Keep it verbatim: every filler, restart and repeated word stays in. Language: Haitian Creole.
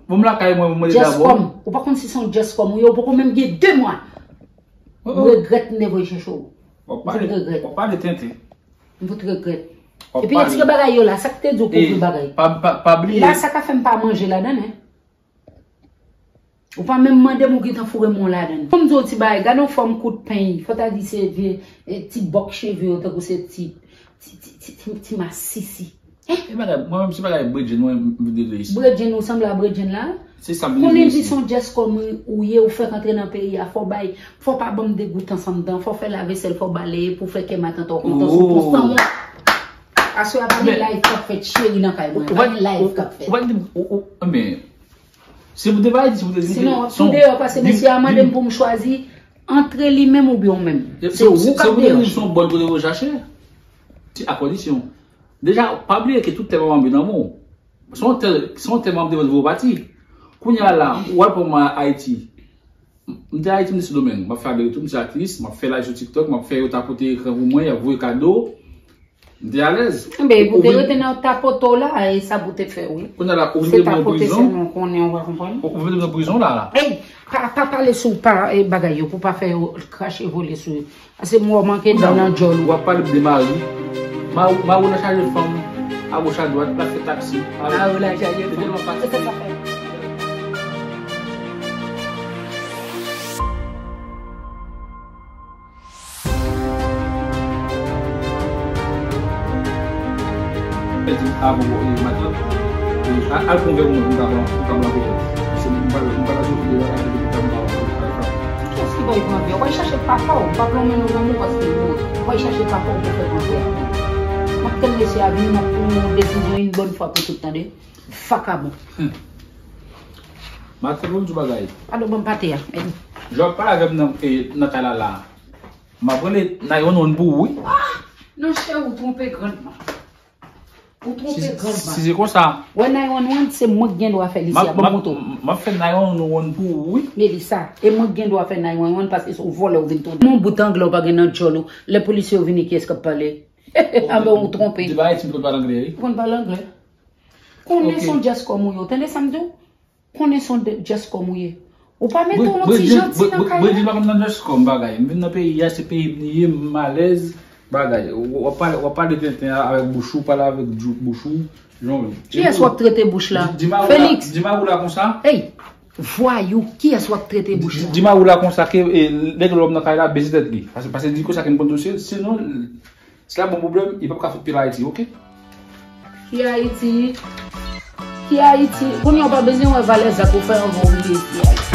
Bon, m lakay mwen, mwen mande dabò. Djèskòm. Ou pa konn si se yon djèskòm ou ye, ou poko menm gen de mwa. M regrèt m te voye chèche w. M fout regrèt. W ap pale tenten. M fout regrèt. Epi retire bagay yo la, sa k te di w pou ouvri bagay. Pa, pa, pa bliye. La, sa ka fè m pa manje ladan, en. Ou pa menm mande m, ou gentan foure men w ladan. Fò m di w ti bagay, gade yon fòm kout peny, fò ta di se vye, eh, ti bòk cheve yo, tankou se ti, ti, ti, ti, ti, ti masisi. Eh? E bagay, mwen menm se bagay bredjenn mwen m vin rete isi. Bredjenn ou sanble a bredjenn la? Se sa m vin rete isi. Konnen di se yon djèskòm ou ye, ou fèk antre nan peyi a, fò bay, fò pa ban m degoutans anndan, fò fè lavesèl, fò baleye pou fè kè matant ou kontan sou kontan mwen. Aswè a pa gen live k ap fèt cheri nan kay mwen, pa gen live k ap fèt. Ou pa di, ou, ou, men, se pou te bay, se pou te di. Sinon, w ap tou deyò, paske mesye a mande m pou m chwazi antre li menm oubyen w menm. Se ou k ap deyò. Se yon bòn kote pou chache. Ti a kondisyon. Deja, pa bliye ke tout tè pa manm nan men w. Se yon tè, se yon tè manm te vòt pou pati. Kounye a la, w al pran mwen Ayiti. M te Ayiti, m te Sendomeng. M ap fè ale retou, m se aktris, m ap fè live sou TikTok, m ap fè yo tapote ekran pou mwen, y ap voye kado. M te alèz. Enben, pou te rete nan tapote w la, e sa pou te fè, wi. Kounye a la, ou vin mete m nan prizon. Se tapote sèlman w konnen, ou pa konprann? Ou vin mete m nan prizon la. Ey, pa, pa pale sou pa, e, bagay yo, pou pa fè yo krache vole sou yo. Paske m wè w manke dan nan djòl ou. W ap pale de mari. Mari, mari w nan chaje fanm, agoch adwat, l ap fè taksi. Mari w nan chaje fanm. Se tèlman fatige. Se sa fè. Pèdi avan, e, matant. E, a, al pran vè pou mwen, pou m ka pran, pou m ka pran vè. Paske m pa, m pa nan soti de la, pou m ka pran vè. Kiyès ki bay pran vè? W al chache papa w, m p ap lonmen non lanmou paske w al chache papa w pou fè pran vè. M ap tann mesye a vini, m ap pran yon desizyon yon bòn fwa pou tout, tande. Vakabon. Hmm. Matant, pou m di w bagay. Alo, ban m pate a. Jan w ap pale avè m nan, e, nan kay la la. M ap rele nine one one pou ou, wi. Ah! Non, chè, ou twonpe grandman. Ou twonpe grandman. Si se konsa. Wè nine one one, se mwen ki gen dwa fè li, si a ban m moto. M ap fè nine one one pou ou, wi. Melissa, e mwen ki gen dwa fè nine one one paske se yon vòlè ou vin tonbe. Yon bout anglè ou pa gen nan djòl ou. Lè polisye yo vini, kiyès k ap pale? Anben, ou twonpe. Di bagay ti m konn pale anglè, wi. Ou konn pale anglè? Konnen se yon djès kòm ou ye, tande sa m di w? Konnen se yon djès kòm ou ye. Ou pa mete yon ti janti nan kay la. Bredjin pa konn nan djès kòm bagay. M vin nan peyi a, se peyi m li ye, m alèz bagay. W ap pale, w ap pale tenten avèk bouch ou, pale avèk bouch ou, jan w vle. Kiyès w ap trete bouch la? Felix. Di mari w la konsa. Ey, vwayou, kiyès w ap trete bouch la? Di mari w la konsa ke, e, nèg lòm nan kay la, beze tèt li. Paske, paske di konsa ke m konn dosye, sinon, si l ap bon pwoblèm, li p ap ka fout pye l Ayiti, oke? Ki Ayiti? Ki Ayiti? Kounye a w pa bezwen wè valè zak ou fè anvan w rive isi a.